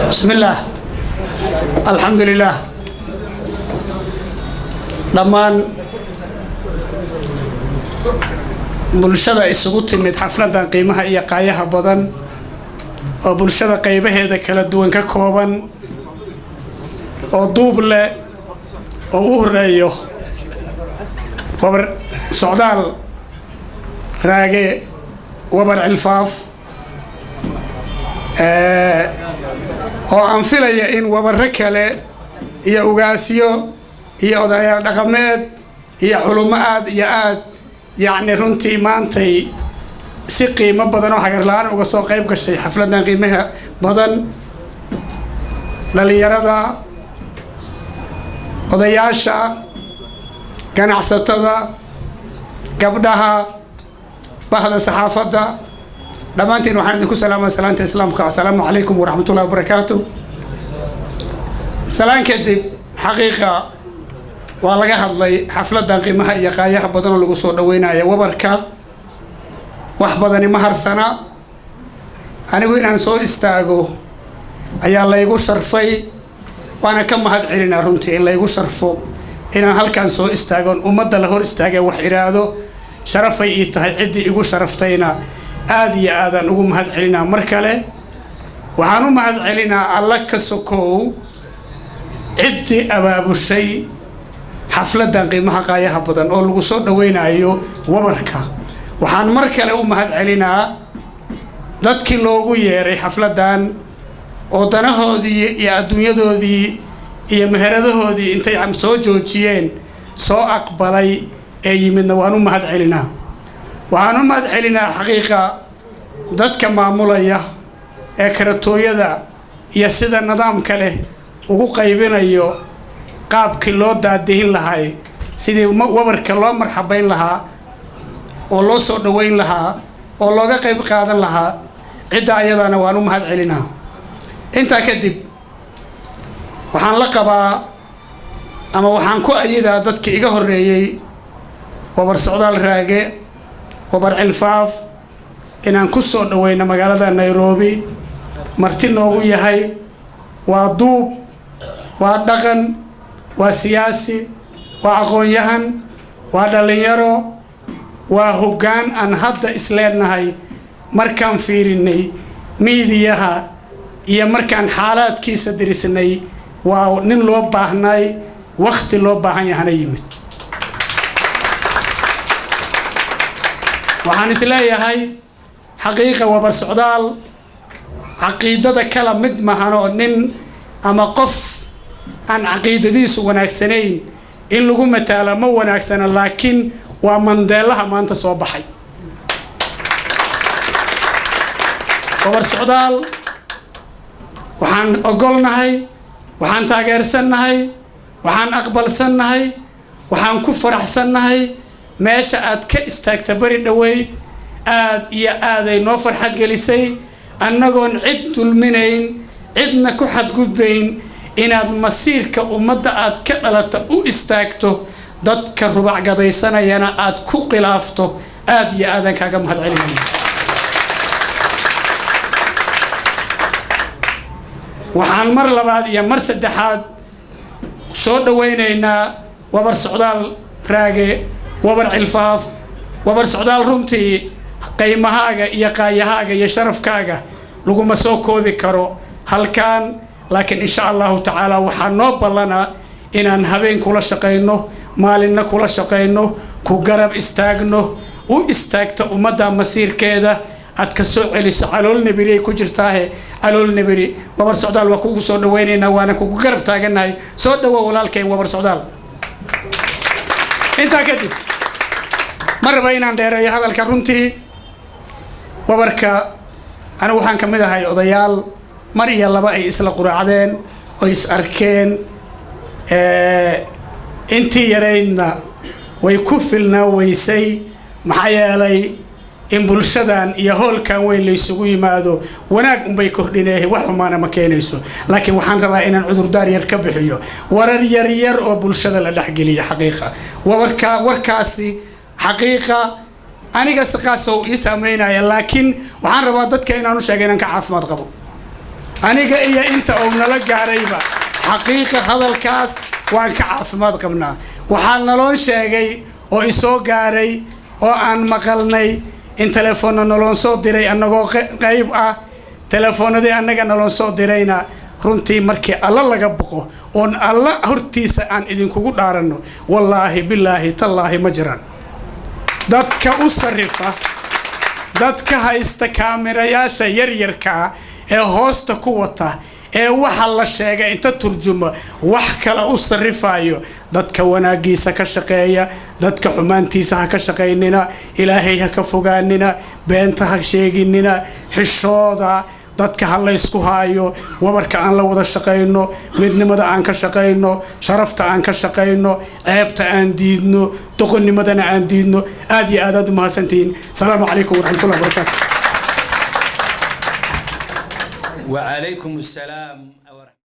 بسم الله، الحمد لله. Dhammaan bulshada isugu timid xafladan qiimaha iyo qaayaha badan oo bulshada qaybaheeda kala duwan ka kooban, oo duub leh oo u horeeyo Wabar Socdaal Raage, Wabar Cilfaaf, oo aan filaya in wabarro kale iyo ugaasyo iyo odayaal dhaqameed iyo culummo aad iyo aad, yacni, runtii maantay si qiimo badan oo hagar la'aan uga soo qayb gashay xafladdan qiimaha badan, dhallinyarada, odayaasha, ganacsatada, gabdhaha, bahda saxaafadda, dhammaantiin waxaan idinku salaamaa salaanta Islaamka: assalaamu calaykum waraxmatullahi wabarakaatu. Salaan kadib, xaqiiqa waa laga hadlay xafladdan qiimaha iyo qaayaha badan oo lagu soo dhaweynaya wabarka. Wax badani ma harsana. Anigu inaan soo istaago ayaa laygu sharfay, waana ka mahad celinaa runtii in laygu sharfo inaan halkan soo istaagoon ummadda la hor istaagee wax idhaahdo. Sharafay ii tahay. Ciddii igu sharaftayna aad iyo aadaan ugu mahad celinaa. Mar kale waxaan u mahad celinaa, Alla ka sokow, ciddii abaabushay xafladdan qiimaha qaayaha badan oo lagu soo dhaweynayo wabarka. Waxaan mar kale u mahad celinaa dadkii loogu yeeray xafladdan oo danahoodii iyo adduunyadoodii iyo meheradahoodii intay soo joojiyeen soo aqbalay ee yimidna waan u mahad celinaa. Waxaan u mahad celinaa, xaqiiqa, dadka maamulaya ee karatooyada iyo sida nidaamka leh ugu qaybinayo qaabkii loo daadihin lahay, sidii wabarka loo marxabayn lahaa oo loo soo dhoweyn lahaa oo looga qayb qaadan lahaa. Cidda ayadana waan u mahad celinaa. Intaa kadib, waxaan la qabaa ama waxaan ku ayidaa dadkii iga horreeyey, Wabar Socdaal Raage, Wabar Cilfaaf, inaan ku soo dhoweyno magaalada Nairobi. Marti noogu yahay, waa duub, waa dhaqan, waa siyaasi, waa aqoon-yahan, waa dhallinyaro, waa hoggaan aan hadda isleenahay markaan fiirinay miidiyaha iyo markaan xaalaadkiisa dirisnay, waa nin loo baahnay, wakhti loo baahan yahana yimid. Waxaan isleeyahay, xaqiiqa, Wabar Socdaal caqiidada kala mid mahanoo nin ama qof aan caqiidadiisu wanaagsanayn in lagu mataalo ma wanaagsana, laakiin waa Mandeelaha maanta soo baxay. Wabar Socdaal waxaan ogolnahay, waxaan taageersannahay, waxaan aqbalsannahay, waxaan ku faraxsannahay meesha aad ka istaagta beri dhoweyd. Aad iyo aaday noo farxad gelisay, annagoon cid dulminayn, cidna ku xadgudbayn, inaad masiirka ummadda aad ka dhalata u istaagto, dadka rubac gadaysanayana aad ku khilaafto. Aad iyo aadaan kaaga mahad celinaya. Waxaan mar labaad iyo mar saddexaad soo dhowaynaynaa Wabar Socdaal Raage, Wabar Cilfaaf. Wabar Socdaal, runtii qiimahaaga iyo qaayahaaga iyo sharafkaaga laguma soo koobi karo halkan, laakiin insha Allahu tacaala waxaa noo ballanaa inaan habeen kula shaqayno, maalinna kula shaqayno, ku garab istaagno, u istaagta ummadda masiirkeeda aad ka soo celiso. Calool nibiri ay ku jirtaahe, calool nibiri. Wabar Socdaal waa kugu soo dhawaynaynaa, waana kugu garab taagannahay. Soo dhawow, walaalkeen Wabar Socdaal. Intaa kadib, ma raba inaan dheereeyo hadalka. Runtii wabarka anigu waxaan ka mid ahay odayaal mar iyo laba ay isla quraacdeen oo is arkeen. Intii yaraydna way ku filnaa weysay, maxaa yeelay in bulshadan iyo hoolkan weyn laysugu yimaado wanaag unbay kordhineehay, wax xumaana ma keenayso. Laakiin waxaan rabaa inaan cudurdaar yar ka bixiyo warar yar yar oo bulshada la dhexgeliyo. Xaqiiqa, wabarka warkaasi, xaqiiqa, aniga siqaasow ii saameynaya, laakiin waxaan rabaa dadka inaan u sheegay inaan ka caafimaad qabo. Aniga iyo inta uu nala gaarayba, xaqiiqa, hadalkaas waan ka caafimaad qabnaa. Waxaa naloo sheegay oo isoo gaaray oo aan maqalnay in telefoonna naloon soo diray annagoo qayb ah. Telefoonadii annaga naloon soo dirayna, runtii, markii Alla laga boqo oon Alla hortiisa aan idinkugu dhaaranno, wallaahi, bilaahi, tallaahi, ma jiraan. Dadka u sarifa, dadka haysta kaamirayaasha yaryarkaa ee hoosta ku wata ee waxa la sheegay inta turjuma wax kale u sarrifayo, dadka wanaagiisa ka shaqeeya, dadka xumaantiisa ha ka shaqaynina. Ilaahay ha ka fogaanina, beenta ha sheeginina, xishooda. Dadka ha laysku haayo, wabarka aan la wada shaqayno, midnimada aan ka shaqayno, sharafta aan ka shaqayno, ceebta aan diidno, doqonnimadana aan diidno. Aad iyo aad aad u mahadsantihiin. Asalaamu calaykum waraxmatullahi wabarakaatu. وعليكم السلام.